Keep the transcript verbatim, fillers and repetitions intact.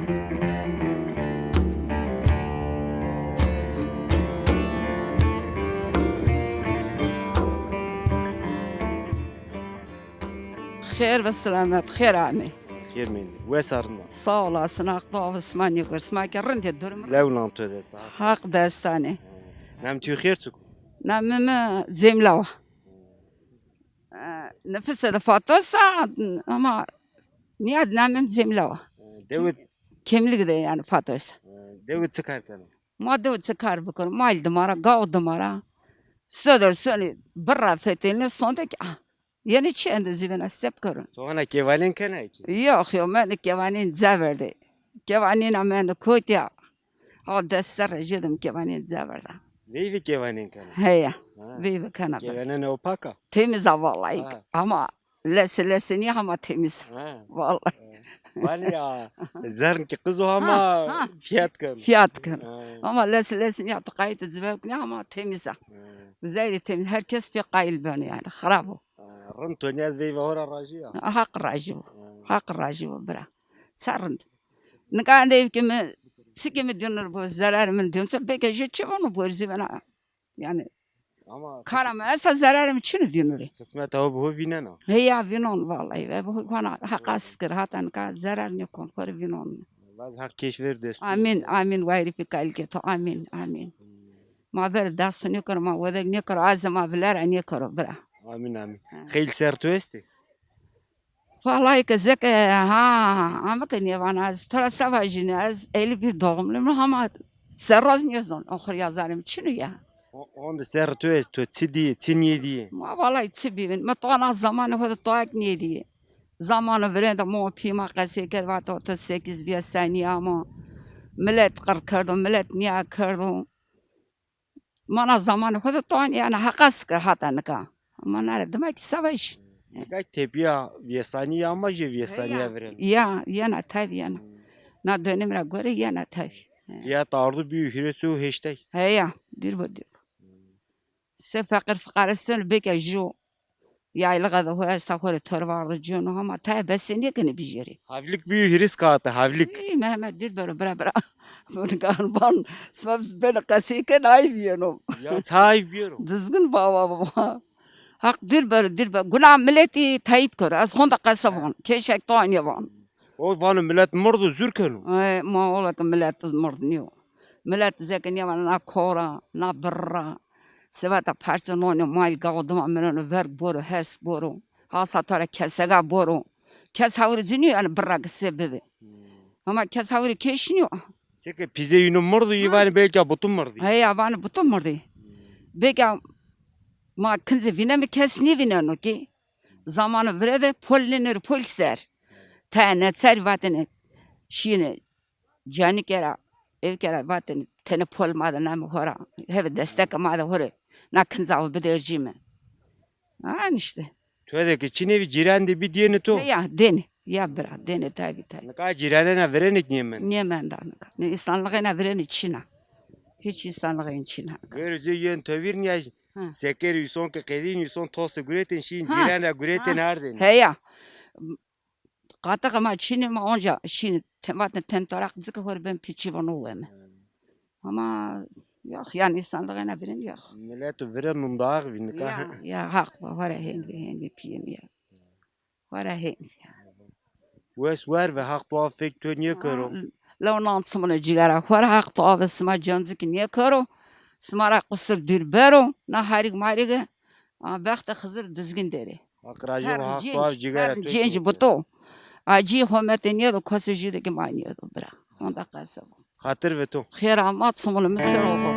Xêr ve selamet, xêr amê. Xêr mendî. Wes a, rind a? Sağ olasın, Haq do avê sima nêkero. Sima ke rind ê, durum. Lew nam to dest a? Haq destanê. Nam to xêr çik o? Namê mi Cemîla wa. E, nifise de Fatos a, ama nîyad namê mi Cemîla wa. Dewid. Kemlîg de yanî Fatos. Dewid çi kar keno? Ma dew çi kar bikero? Mal dima ra, gaw dima ra. Sodir sonî birra fetelîne, sonde ki, ah, yenî çi ende zîvena, se bikero? To hona kevanên kena ki? Yox, yox, mende kevanên ca verdê. Kevanêna mende kotî ya. Ha, des serre jê de mi kevanên ca verda. Veyvê kevanên kena? Heya, ha, veyvê kena. Kevanêne opak a? Temîz a vallahi. Ha. Ama lese lese nîya, hama temîz a. Ha. Vallahi. Vanê ya, zern ki qiz o, hama ha, ha, fîyat keno. Fîyat keno. Ha. Ama lese lese nîya, tu qayîl de ci ver kunî, hama temîz a. Ha. Zeyrê temîz, her kes pê qayîl beno yanî, xirab o. Ha, rind to nîyaz veyva ho ra rajî ya? Haq rajî bo. Ha. Haq rajî bo bira. Ça rind. Nika ende ev ke mi, çi ke mi dînur bo, zerarê mi dînur, beke jê çi vano, borî zîvena. Yanî ama kara mi esta, zerarê mi çin o dînurî. Qismeta ho bi ho vînena. Heya, vînon vallahi. Ve bi ho vana, Heqa sikir, hata nika zerar nêkon, xo rê vînon. Vaz Heq kêş ver dest. Amîn, amîn. Wayirî pî kalîkê to. Amîn, amîn. Ma ver dest nêkero, ma wedek nêkero, azê ma vilera nêkero bira. Amîn, amîn. Ha. Xeylî serr to estê? Vallahi ke zeke, ha, ama ke nêvana ez, to ra se vajîne, ez elli bir doğumluyum, hama serra zî nêzon, oxir yazarê mi çin o ya. O-, honde serrê to est, to çi dîyê, çi nêdîyê? Ma vallahi çi bîvîn, mi toa na zamanê xo de toa kî nêdîyê. Zamanê virên de mi û pîyê ma qesey kerd, vat otuz sekiz vêsanî ama. Milet qir kerdo, milet nîya kerdo. Ma na zamanê xo de toa nê, yanî Heqa sikir hata nika. Ama na ra dima kî se vajî. Nika tepîya vêsanî ya ama jê vêsanîya virên. Ya, yena tavî yena. Hmm. Na dönem ra gore yena tavî. He. Fîyat ardu bîyo hîris û heştay. Heya, dîr bo, dîr bo. Hmm. Se feqîr fiqare seno, beke jû yaylixe de ho esta, xo rê torbe ardo cêno, hama taya besê nêkenê bijêrê. Havlîk bîyo hîris kaxite, havlîk. Î, Mehmet, dûr bero bira, bira. Nika van, sima benê qesey kenê, ayb yeno. Ya ça ayb bîyero? Dizgin baba, baba. Haq, dûr bero, dûr bero. Guna miletî tayîb kero. Ez honde qese van. Keşek to anîye van. O vano milet mirdo, zûr keno. E, ma ola ke milet mird nîyo. Milet zeke nêvana na kor a, na birr a. Seveta parçe nonê, mal gaw dima mireno, verg boro, hers boro. Hasa to ra kesega boro. Kes hawirê ci nîyo, yanî birra ke se bibê. Hmm. Ama kes hawirê kêş nîyo. Çike pîze yîno mirdo, yî vanê belka bi to mirdî. Heya, vanê bi to mirdî. Hmm. Belka ma kincê vîneme, kes nêvîneno kî. Zamanê virê de pol nênêrê pol ser. Taya neçarî vatêne şîyêne canîke ra, ewke ra vatêne tenê pol ma de namê ho ra, heve desteke ma de ho rê na kinca ho bidercîme. Ha, îşte. To de ke çinê vî, cîran de bî dêne to? Ya, dêne. Ya bira, dêne tavî, tavî. Nika cîranêna virêne kî nêmend? Nêmenda nika. Nê, însanlixêna virêne çin a. Hîç însanlixên çin a. Verê ci yên to vîr nîya. Hı. Sekerî îson ke qedîn, îson tosê guretên şîn, ha, cîran ra guretên, ha, ardên. Heya. Qatixê ma çinê, ma onca şînê, te-, vatêne ten toraq cike ho rê ben pîçî, vano weme. Ama yox, yanî însanlixêna virên yox. Milet û virên nundax vî nika. Ya, ya, Haq, ho ra hên vî, hên vî pîyê mi ya. Ho ra hên vî. Wes wer ve, Haq to af fek to nêkero. Ha, lew nan simine cîgera xo ra, Haq to avê sima cancikî nêkero. Sima ra qusir dûr bero. Na harîg marîge, a, bextê Xizir Dizgin der ê. Haq rajî bo, Haq to av cîgera to nêkero. Her cenc bi to. Acî homete nêdo, kosê jû de kî ma nêdo bira. Honda qese bo. Xatir ve to. Xêr ama, simine mi ser o xo.